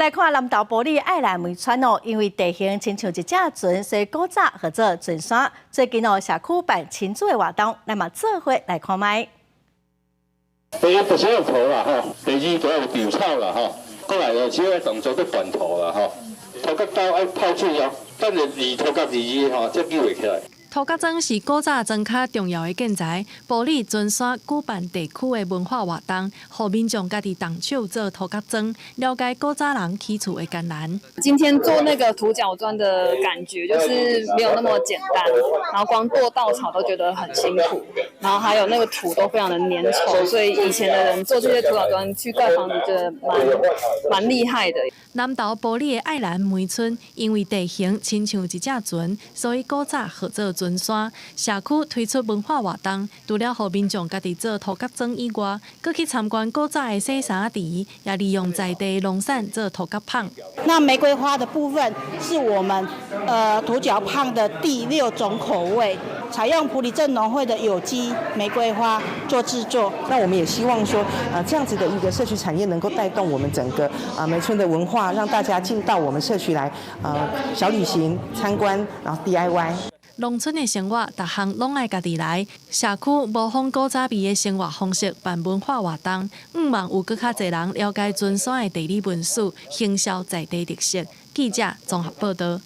來看南投埔里愛蘭梅村哦，因為地形親像一隻船，所以古早號做船山。最近哦，社區辦親子的活動，咱嘛做伙來看覓。第一就是有土啦吼，第二就有稻草啦吼，過來就這個動作做斷土啦吼，土角豆愛泡水哦，等下二土角二二吼，才救會起來。塗角磚是古早莊跤重要的建材，埔里船山舉辦地區的文化活動，予民眾家己動手做塗角磚，了解古早人起厝的艱難。今天做那個土角磚的感覺就是沒有那麼簡單，然後光剁稻草都覺得很辛苦，然後還有那個土都非常的粘稠，所以以前的人做這些土角磚去蓋房子，覺得蠻厲害的。南投埔里的愛蘭梅村，因為地形親像一隻船，所以古早號做船山。社區推出文化活動，除了予民眾家己做塗角磚以外，閣去參觀古早的洗衫池，也利用在地農產做塗角麭。那玫瑰花的部分是我們塗腳麭的第六種口味，採用埔里鎮農會的有機玫瑰花做製作。那我們也希望說，這樣子的一個社區產業能夠帶動我們整個梅村的文化，讓大家進到我們社區來，小旅行、參觀，然後 DIY。農村的生活，逐項攏愛家己來。社區模仿古早味的生活方式，辦文化活動，向望有閣較濟人了解船山的地理文史，行銷在地特色。記者綜合報道。